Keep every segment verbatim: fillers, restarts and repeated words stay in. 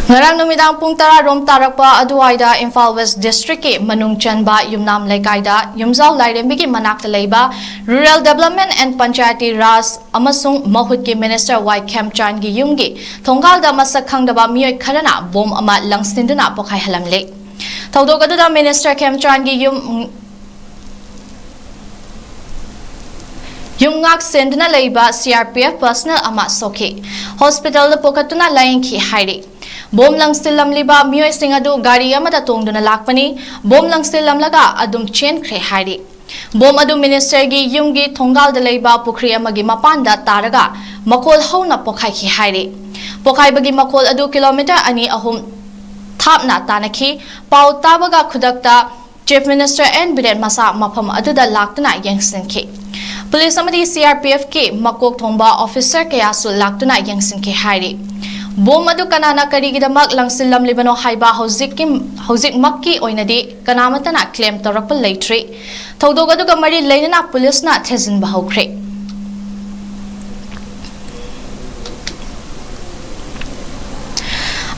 ꯉꯔꯥꯡ ꯅꯨꯃꯤꯗꯥꯡ ꯄꯨꯡ ꯇꯔꯥ ꯔꯣꯝ ꯇꯥꯔꯛꯄ ꯑꯗꯨꯋꯥꯏꯗ ꯏꯝꯐꯥꯜ ꯋꯦꯁ ꯗꯤꯁꯇ꯭ꯔꯤꯛꯀꯤ ꯃꯅꯨꯡ ꯆꯟꯕ ꯌꯨꯝꯅꯥꯝ ꯂꯩꯀꯥꯏꯗ ꯌꯨꯝꯖꯥꯎ ꯂꯥꯏꯔꯦꯝꯕꯤꯒꯤ ꯃꯅꯥꯛꯇ ꯂꯩꯕ Rural Development and Panchayati Raj ꯑꯃꯁꯨꯡ ꯃꯍꯨꯠꯀꯤ ꯃꯤꯅꯤꯁꯇꯔ ꯋꯥꯏ ꯈꯦꯝꯆꯥꯟꯒꯤ ꯌꯨꯝꯒꯤ ꯊꯣꯡꯒꯥꯜꯗ ꯃꯁꯛ ꯈꯪꯗꯕ ꯃꯤꯑꯣꯏ ꯈꯔꯅ ꯕꯣꯝ ꯑꯃ ꯂꯪꯁꯤꯟꯗꯨꯅ ꯄꯣꯈꯥꯏꯍꯜꯂꯝꯂꯦ꯫ ꯊꯧꯗꯣꯛ ꯑꯗꯨꯗ ꯃꯤꯅꯤꯁꯇꯔ ꯈꯦꯝꯆꯥꯟꯒꯤ ꯌꯨꯝ ꯌꯨꯝ ꯉꯥꯛ ꯁꯦꯟꯗꯨꯅ ꯂꯩꯕ C R P F personnel ꯑꯃ ꯁꯣꯛꯈꯤ꯫ ꯍꯣꯁꯄꯤꯇꯥꯜꯗ ꯄꯨꯈꯠꯇꯨꯅ ꯂꯥꯌꯦꯡꯈꯤ ꯍꯥꯏꯔꯤ꯫ ꯕꯣꯝ ꯂꯪꯁꯤꯜꯂꯝꯂꯤꯕ ꯃꯤꯑꯣꯏꯁꯤꯡ ꯑꯗꯨ ꯒꯥꯔꯤ ꯑꯃꯗ ꯇꯣꯡꯗꯨꯅ ꯂꯥꯛꯄꯅꯤ꯫ ꯕꯣꯝ ꯂꯪꯁꯤꯜꯂꯝꯂꯒ ꯑꯗꯨꯝ ꯆꯦꯟꯈ꯭ꯔꯦ ꯍꯥꯏꯔꯤ꯫ ꯕꯣꯝ ꯑꯗꯨ ꯃꯤꯅꯤꯁꯇꯔꯒꯤ ꯌꯨꯝꯒꯤ ꯊꯣꯡꯒꯥꯜꯗ ꯂꯩꯕ ꯄꯨꯈ꯭ꯔꯤ ꯑꯃꯒꯤ ꯃꯄꯥꯟꯗ ꯇꯥꯔꯒ ꯃꯈꯣꯜ ꯍꯧꯅ ꯄꯣꯈꯥꯏꯈꯤ ꯍꯥꯏꯔꯤ꯫ ꯄꯣꯈꯥꯏꯕꯒꯤ ꯃꯈꯣꯜ ꯑꯗꯨ ꯀꯤꯂꯣꯃꯤꯇꯔ ꯑꯅꯤ ꯑꯍꯨꯝ ꯊꯥꯞꯅ ꯇꯥꯅꯈꯤ꯫ ꯄꯥꯎ ꯇꯥꯕꯒ ꯈꯨꯗꯛꯇ Chief Minister N Biren ꯃꯁꯥ ꯃꯐꯝ ꯑꯗꯨꯗ ꯂꯥꯛꯇꯨꯅ ꯌꯦꯡꯁꯤꯟꯈꯤ꯫ ꯄꯨꯂꯤꯁ ꯑꯃꯗꯤ C R P F ꯀꯤ ꯃꯀꯣꯛ ꯊꯣꯡꯕ ꯑꯣꯐꯤꯁꯔ ꯀꯌꯥꯁꯨ ꯂꯥꯛꯇꯨꯅ ꯌꯦꯡꯁꯤꯟꯈꯤ ꯍꯥꯏꯔꯤ꯫ ꯕꯣꯝ ꯑꯗꯨ ꯀꯅꯥꯅ ꯀꯔꯤꯒꯤꯗꯃꯛ ꯂꯪꯁꯤꯜꯂꯝꯂꯤꯕꯅꯣ ꯍꯥꯏꯕ ꯍꯧꯖꯤꯛꯀꯤ, ꯍꯧꯖꯤꯛꯃꯛꯀꯤ ꯑꯣꯏꯅꯗꯤ ꯀꯅꯥꯃꯠꯇꯅ claim ꯇꯧꯔꯛꯄ ꯂꯩꯇ꯭ꯔꯤ꯫ ꯊꯧꯗꯣꯛ ꯑꯗꯨꯒ ꯃꯔꯤ ꯂꯩꯅꯅ ꯄꯨꯂꯤꯁꯅ ꯊꯤꯖꯤꯟꯕ ꯍꯧꯈ꯭ꯔꯦ꯫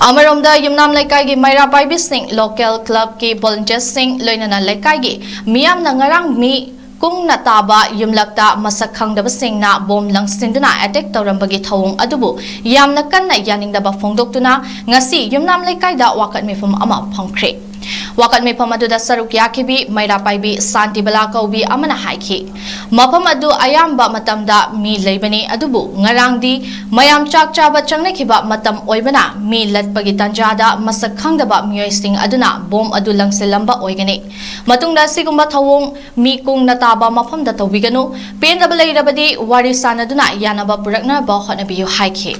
ꯑꯃꯔꯣꯝꯗ ꯌꯨꯝꯅꯥꯝ ꯂꯩꯀꯥꯏꯒꯤ ꯃꯩꯔꯥ ꯄꯥꯏꯕꯤꯁꯤꯡ, local club ꯀꯤ volunteers ꯁꯤꯡ, ꯂꯣꯏꯅꯅ ꯂꯩꯀꯥꯏꯒꯤ ꯃꯤꯌꯥꯝꯅ ꯉꯔꯥꯡ ꯃꯤ ꯀꯨꯡꯅ ꯇꯥꯕ ꯌꯨꯝꯂꯛꯇ ꯃꯁꯛ ꯈꯪꯗꯕꯁꯤꯡꯅ ꯕꯣꯝ ꯂꯪꯁꯤꯟꯗꯨꯅ attack ꯇꯧꯔꯝꯕꯒꯤ ꯊꯧꯑꯣꯡ ꯑꯗꯨꯕꯨ ꯌꯥꯝꯅ ꯀꯟꯅ ꯌꯥꯅꯤꯡꯗꯕ ꯐꯣꯡꯗꯣꯛꯇꯨꯅ ꯉꯁꯤ ꯌꯨꯝꯅꯥꯝ ꯂꯩꯀꯥꯏꯗ ꯋꯥꯀꯠ ꯃꯤꯐꯝ ꯑꯃ ꯐꯝꯈ꯭ꯔꯦ꯫ ꯋꯥꯀꯠ ꯃꯤꯐꯝ ꯑꯗꯨꯗ ꯁꯔꯨꯛ ꯌꯥꯈꯤꯕꯤ ꯃꯩꯔꯥ ꯄꯥꯏꯕꯤ ꯁꯥꯟꯇꯤꯕꯂꯥ ꯀꯧꯕꯤ ꯑꯃꯅ ꯍꯥꯏꯈꯤ, ꯃꯐꯝ ꯑꯗꯨ ꯑꯌꯥꯝꯕ ꯃꯇꯝꯗ ꯃꯤ ꯂꯩꯕꯅꯤ, ꯑꯗꯨꯕꯨ ꯉꯔꯥꯡꯗꯤ ꯃꯌꯥꯝ ꯆꯥꯛ ꯆꯥꯕ ꯆꯪꯅꯈꯤꯕ ꯃꯇꯝ ꯑꯣꯏꯕꯅ ꯃꯤ ꯂꯠꯄꯒꯤ ꯇꯥꯟꯖꯥꯗ ꯃꯁꯛ ꯈꯪꯗꯕ ꯃꯤꯑꯣꯏꯁꯤꯡ ꯑꯗꯨꯅ ꯕꯣꯝ ꯑꯗꯨ ꯂꯪꯁꯤꯜꯂꯝꯕ ꯑꯣꯏꯒꯅꯤ꯫ ꯃꯇꯨꯡꯗ ꯑꯁꯤꯒꯨꯝꯕ ꯊꯧꯑꯣꯡ ꯃꯤ ꯀꯨꯡꯅ ꯇꯥꯕ ꯃꯐꯝꯗ ꯇꯧꯕꯤꯒꯅꯨ꯫ ꯄꯦꯟꯗꯕ ꯂꯩꯔꯕꯗꯤ ꯋꯥꯔꯤ ꯁꯥꯅꯗꯨꯅ ꯌꯥꯅꯕ ꯄꯨꯔꯛꯅꯕ ꯍꯣꯠꯅꯕꯤꯌꯨ ꯍꯥꯏꯈꯤ꯫